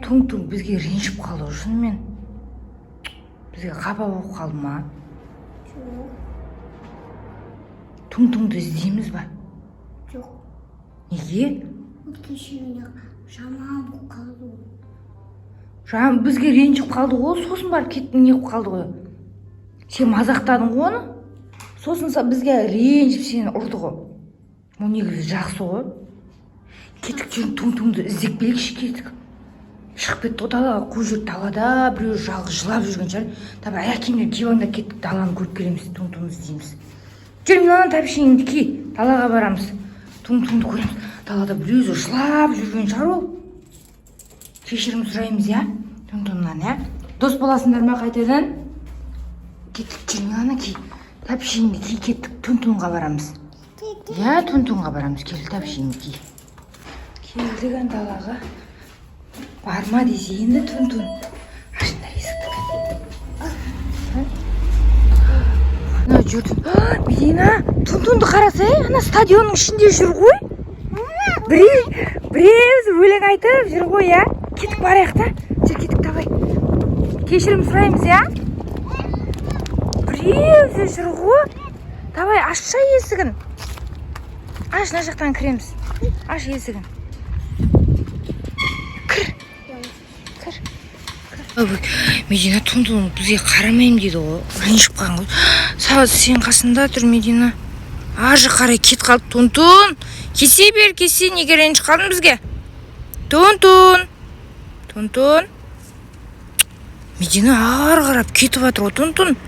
Тунг-Тунг бізге ренжіп қалды ғой шынымен. Бізге қапа болып қалды ма? Жоқ. Тунг-Тунгты іздейміз ба? Жоқ. Неге? Ол кешірімде жаман болып қалды ол. Жан бізге ренжіп қалды ғой, сосын барып кетті, не қылып қалды ғой. Сен мазақтадың ғой оны. Сосын бізге ренжіп сені ұрды ғой. Ол негізі жақсы ғой. Кеттік, жүр, Тунг-Тунгты іздеп келейікші, кеттік. Шығып кетті ғой далаға, қуып жіберді, далада біреу жалғыз жылап жүрген шығар. Давай аяқ киімдерін киіп алыңдар, кеттік, даланы көріп келеміз, Тунг-Тунгты іздейміз. Жүр, Милана, тәпішеңді ки, далаға барамыз. Тунг-Тунгты көреміз. Далада біреу жылап жүрген шығар ол. Кешірім сұраймыз, иә? Тунг-Тунгнан, иә? Дос боласыңдар ма қайтадан? Кеттік, жүр, Милана, ки. Тәпішеңді ки, кеттік, Тунг-Тунгға барамыз. Иә, Тунг-Тунгға барамыз, кел, тәпішеңді ки. Келдік ан далаға. Барма десе енді Тунг-Тунг. Ашыңдар есікті. Ана жүр. Медина, Тунг-Тунгты қараса, ана стадионның ішінде жүр ғой. Біреуі өлең айтып жүр ғой, иә? Кеттік, барайық та. Жүр, кеттік, давай. Кешірім сұраймыз, иә? Біреуі жүр ғой. Давай, ашшы есігін. Аш, мына жақтан кіреміз. Аш есігін. Кір. Кір. Медина, Тунг-Тунг бізге қарамаймын дейді ғой. Ренжіп қалған ғой. Сағат сен қасында тұр, Медина. Ар жаққа қарай кетіп қалды. Тунг-Тунг. Кесе бер, кесе, неге ренжіп қалдың бізге? Тунг-Тунг. Тунг-Тунг. Медина ары қарап кетіп жатыр ғой, Тунг-Тунг.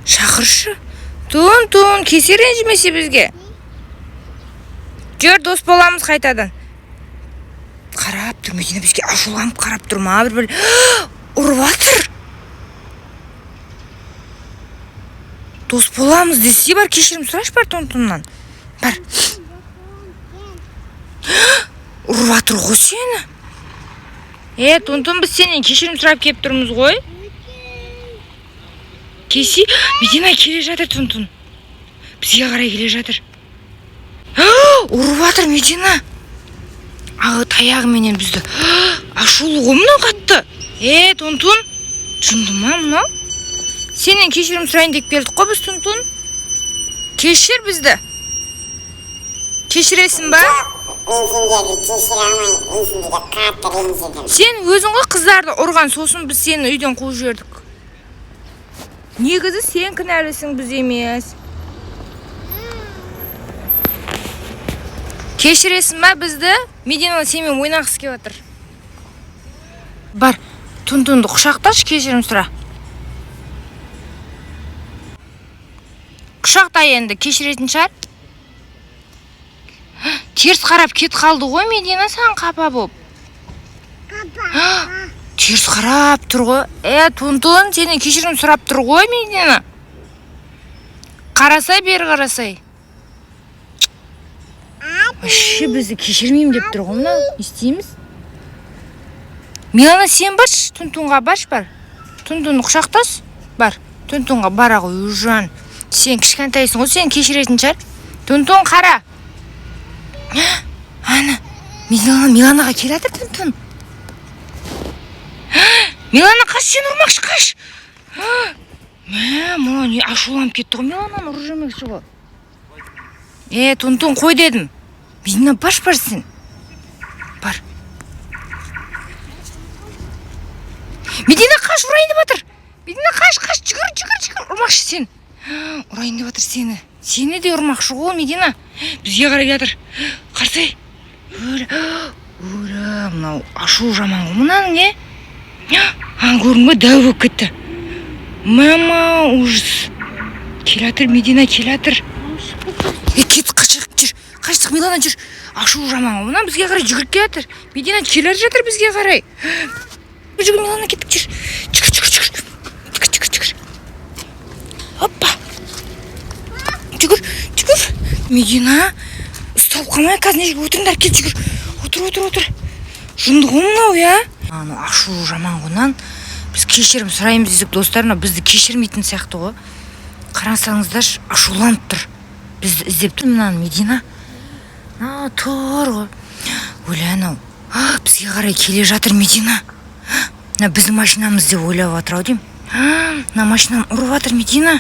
Шақыршы. Тунг-Тунг, кесе, ренжімесе бізге. Жүр, дос боламыз қайтадан. Қарап тұр, Медина бізге ашуланып қарап тұр ма, бір ұрып жатыр. Дос боламыз десе, бар, кешірім сұрашы, бар, Тунг-Тунгнан. Бар. Ұрып жатыр ғой сені. Тунг-Тунг, біз сенен кешірім сұрап келіп тұрмыз ғой. Кесе, Медина, келе жатыр Тунг-Тунг. Бізге қарай келе жатыр. Ұрып жатыр, Медина. Ағы таяғыменен бізді. Ашулы ғой мынау қатты. Тунг-Тунг, жынды ма мынау? Сенен кешірім сұрайын деп келдік қой біз, Тунг-Тунг. Кешір бізді. Кешіресің ба? Мен сендерді кешіре алмаймын, мен сендерге қатты ренжідім. Сен өзің ғой қыздарды ұрған, сосын біз сені үйден қуып жібердік. Негізі сен кінәлісің, біз емес. Кешіресің ба бізді? Медина сенімен ойнағысы келіп жатыр. Бар, Тунг-Тунгты құшақташы, кешірім сұра. Құшақта енді, кешіретін шығар. Теріс қарап кетіп қалды ғой Медина саған қапа болып. Теріс қарап тұр ғой. Тунг-Тунг, сенен кешірім сұрап тұр ғой Медина. Қарасай, бері қарасай. Вообще бізді кешірмеймін деп тұр ғой мынау. Не істейміз? Милана, сен баршы, Тунг-Тунгға баршы, бар. Тунг-Тунгты құшақтас, бар. Тунг-Тунгға бара ғой, Ужан. Сен кішкентайсың ғой, сен кешіретін шығар. Тунг-Тунг, қара. Ана, Милана, Миланаға келе жатыр Тунг-Тунг. Милана, қаш, сен ұрмақшы, қаш. Мә, мынау не ашуланып кетті ғой, Милананы ұрып жібермекші ғой. Тунг-Тунг, қой дедім. Медина, баршы, бар сен. Бар. Медина, қаш, ұрайын деп жатыр. Медина, қаш, қаш, жүгір, жүгір, жүгір. Ұрмақшы сен. Ұрайын деп жатыр сені. Сені де ұрмақшы ғой, Медина. Бізге қарай жатыр. Қарасай. Өлі, өлі, мынау ашу жаман ғой мынаның, не? Ана көрдің бе, дәу болып кетті. Мама, ужас. Келе жатыр, Медина, келе жатыр. Кет, қашық, жүр. Қаштық, Милана, жүр. Ашу жаман ғой мына, бізге қарай жүгіріп келе жатыр. Медина келе жатыр бізге қарай. Жүгір, Милана, кеттік, жүр. Жүгір, жүгір, жүгір. Жүгір, жүгір, жүгір. Оппа. Жүгір, жүгір. Медина, ұсталып қалмай, қазір не жерге отырыңдар, кел, жүгір. Отыр, отыр, отыр. Жынды ғой мынау, иә? Ана ашу жаман ғой мынаның. Біз кешірім сұраймыз десек, достар, мынау бізді кешірмейтін сияқты ғой. Қарасаңыздаршы, ашуланып тұр. Бізді іздеп тұр мынаны, Медина. Мынау тұр ғой. Өлі, анау Бізге қарай келе жатыр, Медина. Мына біздің машинамыз деп ойлап жатыр ау деймін. Мына машинаны ұрып жатыр, Медина.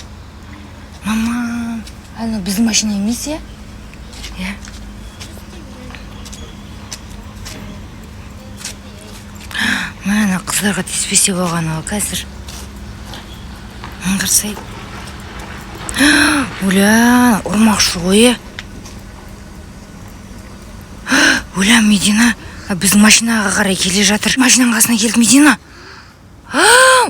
Мама, ана біздің машина емес, иә? Иә. Мына қыздарға тиіспесе болғаны ғой қазір. Қарасай. Оля, ұрмақшы ғой, е. Оля, Медина, біздің машинаға қарай келе жатыр. Машинаның қасына келді, Медина.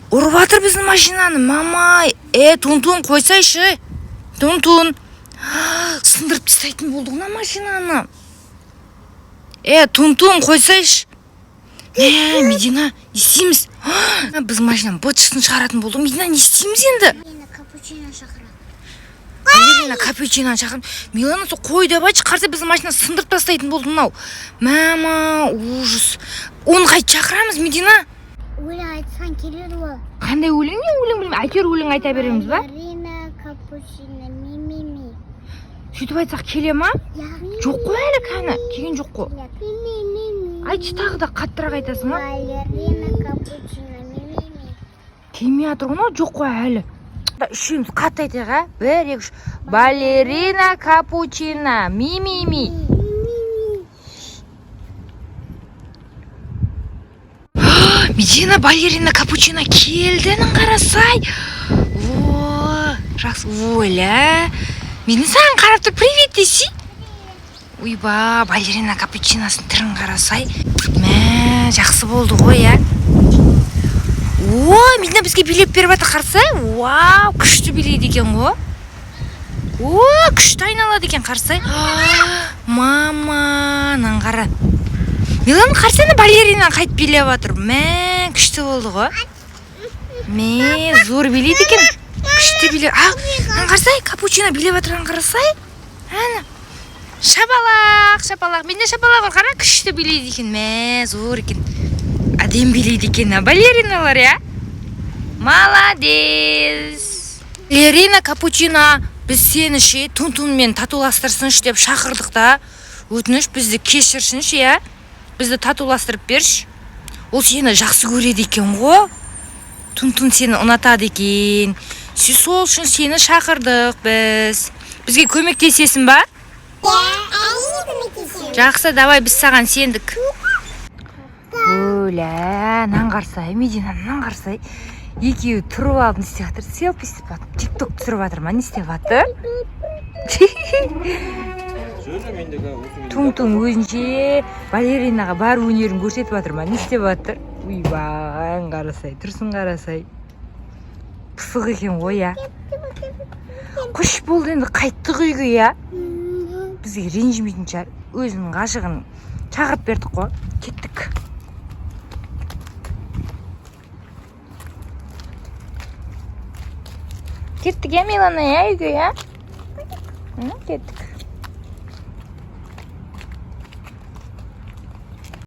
Ұрып жатыр біздің машинаны, мама. Тун-тун, қойсайшы. Тун-тун. Сындырып тастайтын болды мына машинаны. Тун-тун, қойсайшы. Медина, не істейміз? Біздің машинаның быт-шытын шығаратын болды. Медина, не істейміз енді? Мені капучино шақырады. Балерина капучиноны шақырып. Милана, сол қой деп айтшы, қараса біздің машина сындырып тастайтын болды мынау. Мама, ужас. Оны қайтып шақырамыз, Медина? Өлең айтсаң келеді ол. Қандай өлең, не өлең білмеймін. Әйтеуір өлең айта береміз ба? Балерина капучино ми ми ми. Сөйтіп айтсақ келе ма? Иә. Жоқ қой әлі, кәні. Келген жоқ қой. Ми ми ми ми. Айтшы, тағы да қаттырақ айтасың ба? Балерина капучино ми ми ми. Келмей жатыр ғой мынау, жоқ қой әлі. Үшеуміз қатты айтайық, а? 1, 2, 3. Балерина капучино ми ми ми. Медина, балерина капучино келді, қарасай. О, жақсы. Оля, мен саған қарап тұр, привет десей. Ойба, балерина капучиносының түрін қарасай. Мә, жақсы болды ғой, ә? О, Медина бізге билеп беріп жатыр, қарасай. Вау, күшті билейді екен ғой. О, күшті айналады екен, қарасай. Мама, мынаны қара. Милана, қарасana, балерина қайтып билеп жатыр. Мә, күшті болды ғой. Мә, зор билейді екен. Күшті билеп. А, мынаны қарасай, капучино билеп жатырған қарасай. Әні. Шапалақ, шапалақ. Менде шапалақ бар, қара, күшті билейді екен. Мә, зор екен. Әдемі билейді екен, а, балериналар, иә? Молодец. Балерина капучино, біз сені ше, Тун-тунмен татуластырсыншы деп шақырдық та. Өтініш, бізді кешірсінші, иә? Бізді татуластырып берші. Ол сені жақсы көреді екен ғой. Тун-тун сені ұнатады екен. Сол үшін сені шақырдық біз. Бізге көмектесесің ба? Иә, әрине көмектесемін. Жақсы, давай, біз саған сендік. Оля, нан қарсай, Медина, нан қарсай. Екеуі тұрып алып не істеп жатыр? Селфи істеп жатыр. Тикток түсіріп жатыр ма? Не істеп жатыр? Туң-туң өзінше балеринаға бар өнерін көрсетіп жатыр ма? Не істеп жатыр? Ойбай, қарасай, тұрсын қарасай. Пысық екен ғой, иә. Қош болды енді, қайттық үйге, иә. Бізге ренжімейтін шығар. Өзінің ғашығын шақырып бердік қой. Кеттік. Кеттік, иә, Милана, иә, үйге, иә? Кеттік.